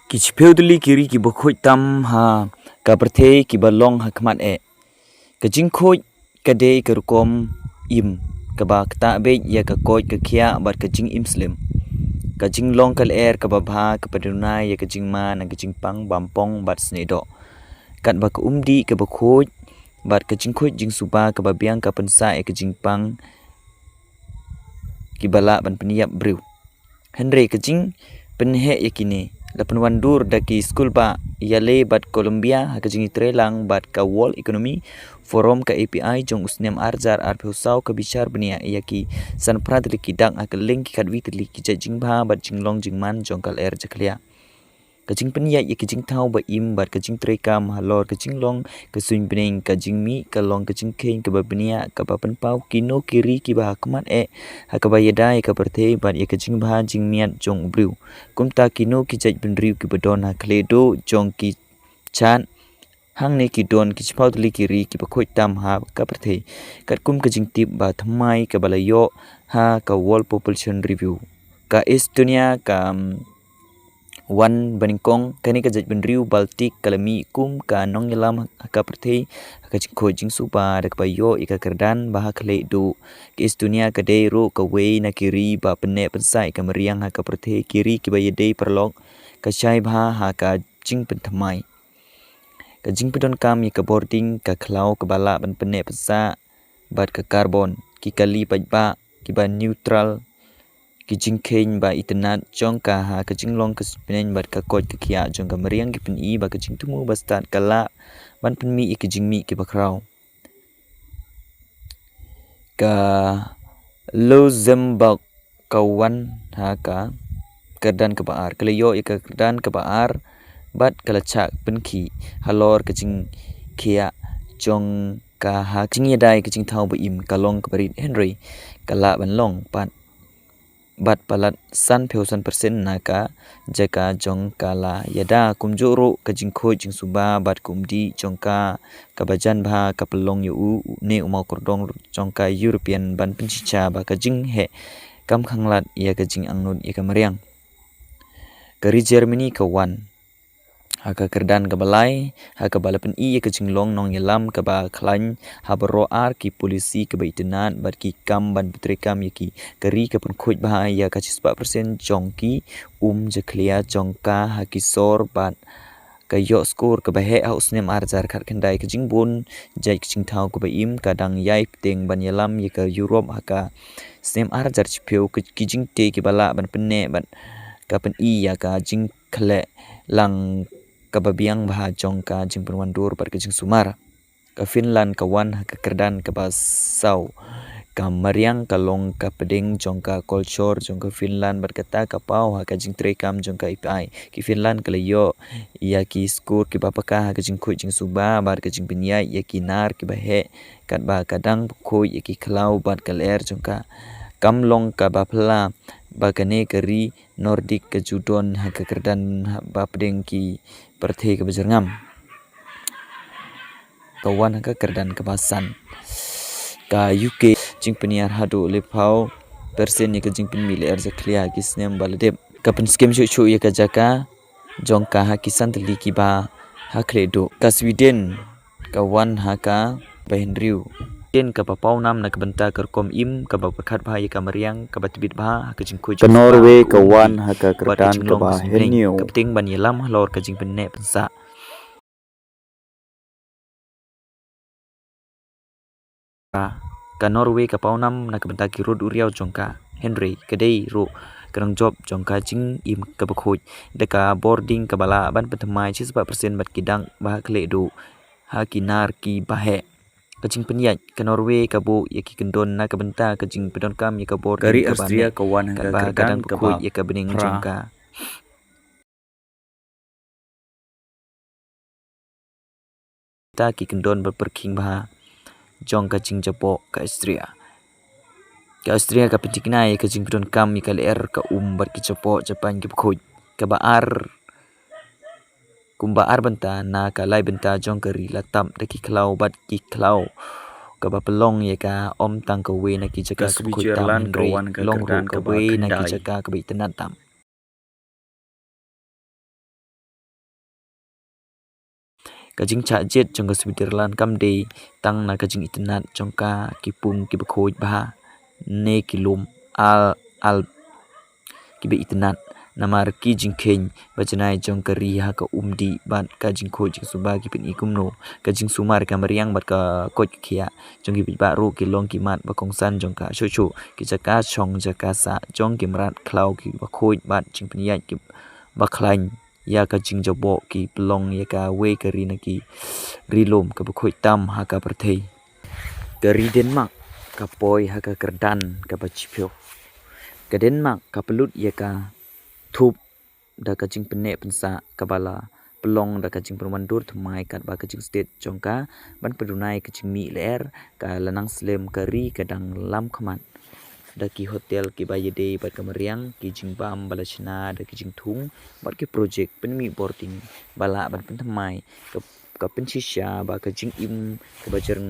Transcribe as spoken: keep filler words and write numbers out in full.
Ki shiphew tylli ki ri kiba khuid tam ha ka pyrthei kiba long ha khmat eh. Ka jingkhuid ka dei ka rukom im kaba ktah beit ïa ka koit ka khiah bad ka jingim slem. Ka jinglong ka lyer kaba bha kaba duna ïa ka jingma na ka jingpang bam pong bad snieh doh. Katba ka um dih kaba khuid bad ka jingkhuid jingsuba kaba biang ka pynsah ïa ka jingpang kiba lah ban pynïap briew. Hynrei ka jingpynheh ïa kine la pynwandur da ki skul ba ïaleh bad Colombia ha ka jingïatreilang bad ka World Economy Forum, ka A P I jong u snem ar hajar arphew saw ka bishar bniah ïa ki sanpra tylli ki dak ha ka liang ki khatwi tylli ki jait jingbha bad jinglong jingman jong ka lyer jakhlia. Ka jingpynïaid ïa ka jingthaw ba im bad ka jingtreikam halor ka jinglong ka suiñ bneng, ka jingmih ka long ka jingkheiñ kaba bniah kaba pynpaw kino ki ri kiba ha khmat eh ha kaba ïada ïa ka pyrthei bad ïa ka jingbha jingmiat jong u briew. Kumta kino ki jait bynriew kiba don ha khlieh duh jong ki chart hangne ki don ki shiphew tylli ki ri kiba khuid tam ha ka pyrthei. Katkum ka jingtip ba thymmai kaba la ïoh ha ka World Population Review, ka Estonia ka, um, wan banyngkong. Kane ka jait bynriew Baltic ka la mih kum ka nongïalam ha ka pyrthei ha ka jingkhuid jingsuba da kaba ïoh ïa ka kyrdan ba ha khlieh duh. Ka Estonia ka dei ruh kawei na ki ri ba pynneh pynsah ïa ka mariang ha ka pyrthei. Ki ri kiba ïadei paralok ka shai bha ha ka jingpynthymmai. Ka jingpyndonkam ïa ka bording ka khlaw kaba lah ban pynneh pynsah bad ka karbon, ki kali paidbah kiba neutral, ki jingkheiñ ba itynnad jong ka ha ka jinglong ka suiñ bneng bad ka koit ka khiah jong ka mariang ki pyni ba ka jingthmu ba stad ka lah ban pynmih ïa ki jingmih kiba khraw. Ka Luxembourg ka wan ha ka kyrdan kaba ar. Ka la ïoh ïa ka kyrdan kaba ar bad ka la shah pynkhih halor ka jingkhiah jong ka ha ka jingïada ïa ka jingthaw ba im. Ka long kaba rit hynrei ka lah ban long pat bad palat sanphew san persen na ka jaka jong ka la ïada. Kumjuh ruh ka jingkhuid jingsuba bad ka umdih jong ka kaba jan bha ka pynlong ïa u ne u mawkordong jong ka European ban pynshisha ba ka jingheh kam khanglad ïa ka jingangnud ïa ka mariang. Ka ri Germany ka wan ha ka kyrdan kaba lai ha kaba la pyni ïa ka jinglong nongïalam kaba khlaiñ ha baroh ar ki polisi kaba itynnad bad ki kam ban pyntreikam ïa ki. Ka ri ka pynkhuid bha ïa ka shispah persen jong ki um jakhlia jong ka ha ki sor bad ka ïoh skur kaba heh ha u snem ar hajar khatkhyndai. Ka jingbun jait ka jingthaw kaba im ka dang ïai bteng ban ïalam ïa ka Europe ha ka snem ar hajar shiphew. Ki jingtei kiba lah ban pynneh bad ka pyni ïa ka jing khleh lang kaba biang bha jong ka jingpynwandur bad ka jingsumar. Ka Finland ka wan ha ka kyrdan kaba saw. Ka mariang ka long ka pdeng jong ka culture jong ka Finland bad kata ka paw ha ka jingtreikam jong ka A P I. Ki Finland ka la ïoh ïa ki skur kiba paka ha ka jingkhuid jingsuba bad ka jingpynïaid ïa ki nar kiba heh katba ka dang pynkhuid ïa ki khlaw bad ka lyer jong ka. Kam long kaba phylla ba kane ka ri Nordic ka ju don ha ka kyrdan ba pdeng ki pyrthei kaba jyrngam. Ka wan ha ka kyrdan kaba san. Ka U K jingpynïar haduh laiphew persen ïa ka jingpynmih lyer jakhlia ha ki snem ba la dep. Ka pynskhem shuh shuh ïa ka jaka jong ka ha ki san tylli kiba ha khlieh duh. Ka Sweden ka wan ha ka ba hynriew. Sweden kaba pawnam na ka bynta ka rukom im kaba pyrkhat bha ïa ka mariang kaba tbit bha ha ka jingkhuid. Ka Norway ka wan ha ka kyrdan kaba hynñiew. Ka bteng ban ïalam halor ka jingpynneh pynsah. Ka Norway ka pawnam na ka bynta ki rud uriaw jong ka. Hynrei ka dei ruh ka nongjop jong ka jingim kaba khuid da ka bording kaba lah ban pynthymmai shispah persen bad ki dak ba ha khlieh duh ha ki nar kiba heh. Ka jingpynïaid ka Norway ka buh ïa ki kyndon na ka bynta ka jingpyndonkam ïa ka bording. Ka ri Austria ka wan ha ka kyrdan kaba khuid ïa ka bneng jong ka. Ta ki kyndon ba pyrkhing bha jong ka jingjaboh ka Austria. Ka Austria ka pynthikna ïa ka jingpyndonkam ïa ka lyer ka um bad ki jaboh Japan kiba khuid. Kaba ar, kumba ar bynta na ka lai bynta jong ka ri la tap da ki khlaw bad ki khlaw kaba pynlong ïa ka ym tang kawei na ki jaka kaba khuid tam hynrei long ruh kawei na ki jaka kaba itynnad tam. Ka jingshah jied jong ka Switzerland kam dei tang na ka jingitynnad jong ka ki pung kiba khuid bha ne ki lum al al kiba itynnad, namar ki jingkheiñ ba janai jong ka ri ha ka umdih bad ka jingkhuid jingsuba ki pyni kumno. Ka jingsumar ka mariang bad ka koit ka khiah jong ki paidbah ruh ki long ki mat ba kongsan jong ka. Shuh shuh ki jaka shong jaka sah jong ki mrad khlaw kiba khuid bad jingpynïaid kiba khlaiñ ïa ka jingjaboh ki pynlong ïa kawei ka ri na ki ri lum kaba khuid tam ha ka pyrthei. Ka ri Denmark ka poi ha ka kyrdan kaba shiphew. Ka Denmark ka pynlut ïa ka thup da ka jingpynneh pynsah kaba la pynlong da ka jingpynwandur thymmai katba ka jingstet jong ka ban pynduna ïa ka jingmih lyer ka la nang slem, ka ri ka dang lam khmat da ki hotel kiba ïadei bad ka mariang, ki jingbam ba la shna da ki jingthung bad ki projek pynmih bording ba lah ban pynthymmai ka, ka pynshisha ba ka jingim kaba jyrngam